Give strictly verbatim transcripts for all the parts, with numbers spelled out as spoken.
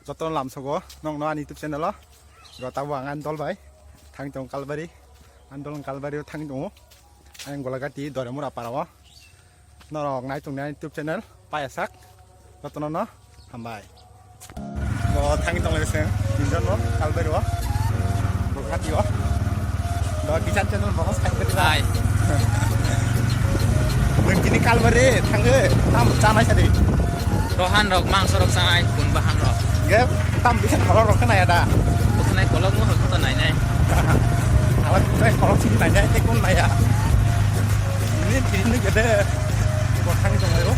Jotono lamsogo nokno ani YouTube channel o. Ro tabuk ang ani dol bai thang tongo Kalbari. Ani dol Kalbari o thang tongo. Ang Golagati Doremura para o. Norok nai tongni ani YouTube channel Payasak. Jotono no hambai. Bo thang tong lai se. Dinjon no Kalbari o. Golagati o. Do kisan channel bo subscribe kari. Hai. Nung kini Kalbari thango. Tam chanai sadi. Rohan rok mangso rok sanai kun bahan rok. Ge tam bisa kolok rok kena ya da. Bukanai kolok mo rok to nai nai. Ala bukanai kolok sini nai nai te kun nai ya. Ini ini gede. Bo thang tong lai o.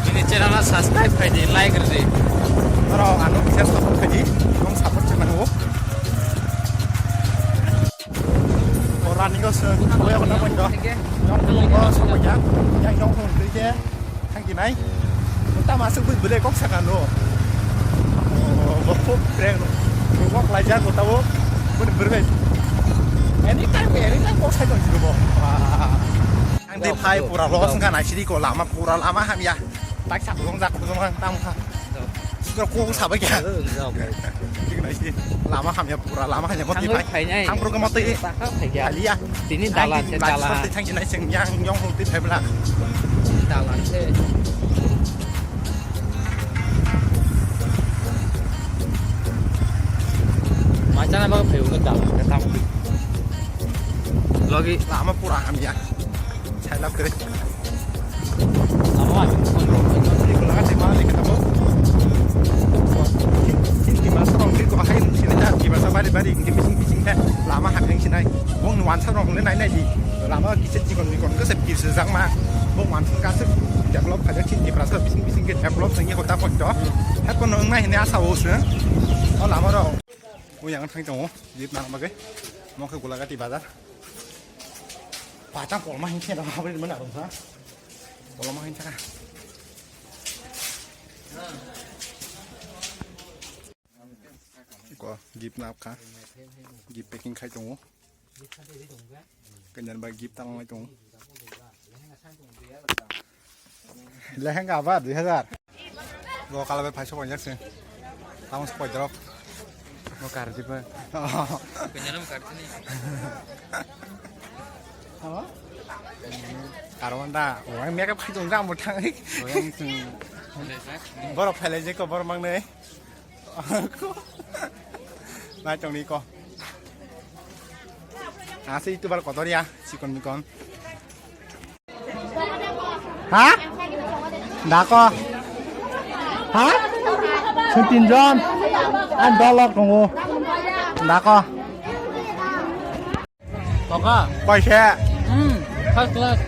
Ini channel subscribe khai di, like ri. Aro anu bisa support khai di. Nung support channel o. O running o se, o ya kona pondo. Yang ko ko so ya. Yang yang ko ke. Thang ki nai. Ta ma se bui bule kok saka no. O ko prank. Ko kok lai ja ko ta o. Bun bur be. Anytime, anytime kok sai ko bo. Ang di phai pura lo sengka nai siri ko lama pura lama hamya. Tak sak long jak long tam kha. Sudra ko sabai kya. Lama hamya pura lama hamya mati pai. Ang pro ko mati. Kaliya. Tini dalan se dalan. Thang jinai seng yang yong hong ti phai bla. Dalan se. Machana ba phai uno dalan se tam. Logi lama pura hamya. Sai lap kre. Lama. Ini ko lama sih malah kita mau. Ini di masa orang ini kok akhir sini dah di masa bari bari ini bising bising dah lama hak yang sini. Bong nuan sa orang ini nai nai di lama bisa cikon cikon ke sepir sejak mah. Bong wan sih kasih develop aja sini di masa bising bising ke develop sini kota pun doh. Hak pun nang nai ini asa us ya. Oh lama dong. Oh yang thang tong. Jeep nang bagai. Mau ke Golagati bazar. Patang kolma hingse dong apa di mana dong sa? Kolma hingse ka. Ko jeep nap kha. Jeep packing khai tongo. Kenyan bai jeep tang lai tongo. Lehenga ba dui hazar. Go kala bai phaiso konjak se. Tamo se poidrop. Mo kar di ba. Kenyan mo kar ni. Apa? Karwan da, orang makeup khai tongo mo thang. Borok phailai je ko borok mang nei. Nai tong ni ko. Ase itu bar kotor ya, sikon mikon. Ha? Dako. Ha? Chwng tinjon. Ang dolok tongo. Dako. Toka. Paisa. Hmm, first class.